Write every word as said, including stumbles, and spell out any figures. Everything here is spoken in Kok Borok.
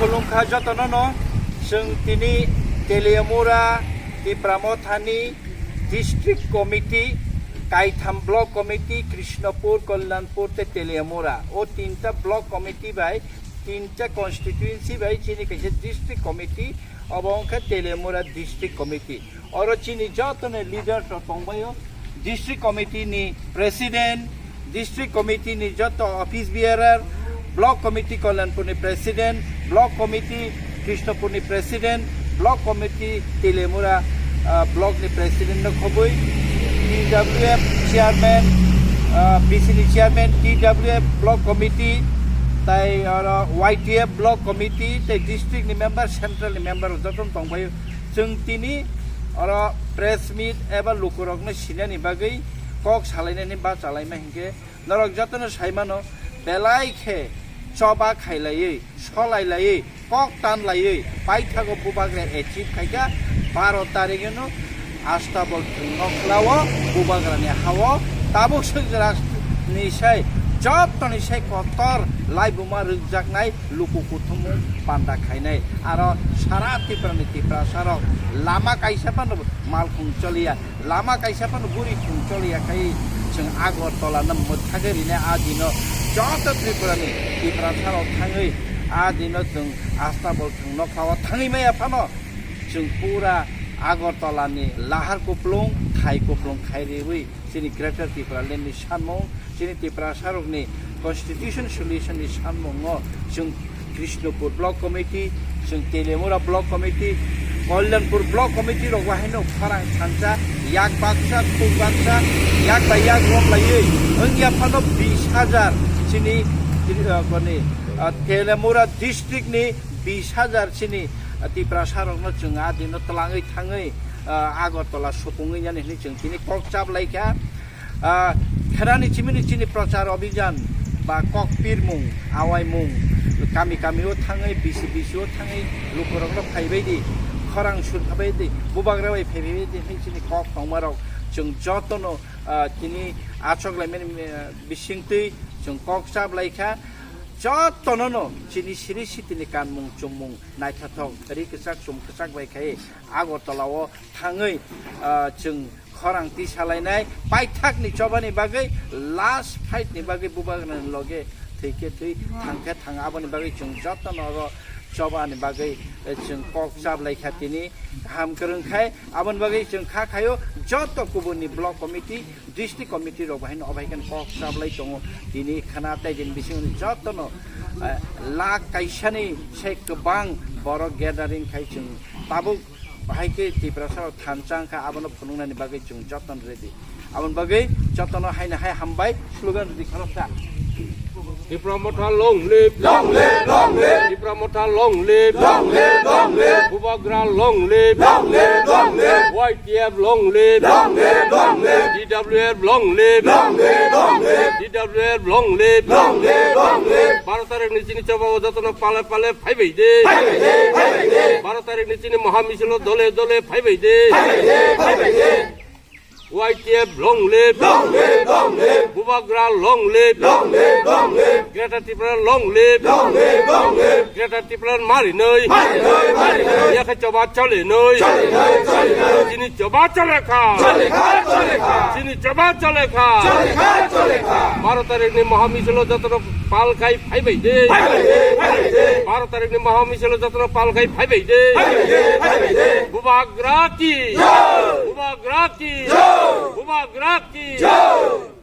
Khulumkha jotono no, chwng tini Teliamura, Tipra Mothani District Committee, Kaitham Block Committee, Krishnapur, Kalyanpur tei Teliamura. O tinta Block Committee bai, tinta constituency bai chini kaisa District Committee, obo wngkha Teliamura District Committee. Oro chini joto ni leader rok tongbaio, District Committee ni President, District Committee ni joto office bearer, Block Committee Kalyanpur ni President, Block Committee Krishnapur ni President, Block Committee Teliamura, ah, Block ni President no khobwi, T W F Chairman, ah, B C ni Chairman, T W F Block Committee, tai oro Y T F Block Committee, tai District ni member, Central ni member joto tongbaio. Chwng tini oro press meet eba lukurokno sinani bagwi kok salainani bachalaima hinkhe norok jotono saimano, belai khe choba khailaiwi, solailaiwi, kok tanlaiwi paithago bubagra achieve khaikha. Baro tarikno Astabol thwng nokhlao bubagrani hao tabuk swngjwrakni sai jotoni sai kotor laibuma rwkjaknai luku kuthumung panda khainai. Aro sara Tripura ni Tiprasa rok lama kaisa phano malkhung choliya, lama kaisa phano guri khung choliya khai chwng Agartala no mwthagwi rinai. A dino joto Tripura ni Tiprasa rok thangwi a dino chwng Astabol thwng nokhlao thangwi maya phano chwng pura Agartala ni lahar kuplung, thai kuplung khai riwi chini Greater Tipraland ni sanmung, chini Tiprasa rokni constitution solution ni sanmungo chwng Krishnapur Block Committee, chwng Teliamura Block Committee, Kalyanpur Block Committee rok bahaino khorang thansa, yak baksa, khuk baksa, yak bai yak romlaiwi wngya phano bis hajar chini, uh, koni, uh, Teliamura district ni bis hajar chini, uh, Tiprasa rokno chwng a dino twlangwi thangwi, uh, Agartala supungwi nani hwnwi chwng tini kok chap laikha. Ah, kherani chimini chini prochar abhijan ba kok pirmung, awaimung, kami kami o thangwi, bisi bisi o thangwi lukurokno phaibai di, khorang sur phaibai di, bubagra bai phaibai di, hai chini kok tongmarok chwng jotono, ah, tini achok laimani, ah, bisingtwi chwng kok chap laikha. Jotono no chini siri sitini kanmung chumung naithothok, ri kwchak chum kwchak bai khai Agartala o thangwi, ah, chwng khorang tisalainai, paithakni chobani bagwi, last fight ni bagwi bubagrani loge thwi khe thwi, thang khe thang, aboni bagwi chwng jotono oro chobani bagwi, eh, chwng kok chap laikha tini, kaham kwrwng khai. Aboni bagwi chwng kha khaio joto kubuni block committee, district committee rok bahaino obai khe kok chap lai tongo. Tini khana tei din bisingni jotono, eh, lakh kaisani se kwbang borok gathering khai chwng tabuk Bahai khe Tiprasa rok thansa wngkha, abono phunuknani bagwi chwng jotono ready. Aboni bagwi jotono haino hai hambai slogan rwdi khoroksa. Tipra Motha long live! Long live, long live! Tipra Motha long live! Long live, long live! Bubagra long live! Long live, long live! Y T F long live! Long live, long live! T W F long live! Long live, long live! T W F long live! Long live, long live! Baro tarikni chini choba o jotono pale pale phaibai de. Phaibai de, phaibai de. Baro tarikni chini maha misil o dole dole phaibai de. Phaibai de, phaibai de. Y T F long live. Long live, long live. Bubagra long live. Long live, long live. Greater Tripura long live. Long live, long live. Greater Tripura mari noi. Mari noi, mari noi. Yakhe choba chole noi. Chole noi, chole noi. Chini choba chole kha. Chole kha, chole kha. Chini choba chole kha. Chole kha, chole kha. Baro tarikni maha misil o jotono pal khai phaibai de. Phaibai de, phaibai de. Baro tarikni maha misil o jotono pal khai phaibai de. Phaibai de, phaibai de. Bubagra ki. Jai. Bubagra ki. Jai. Bubagra ki. Jai.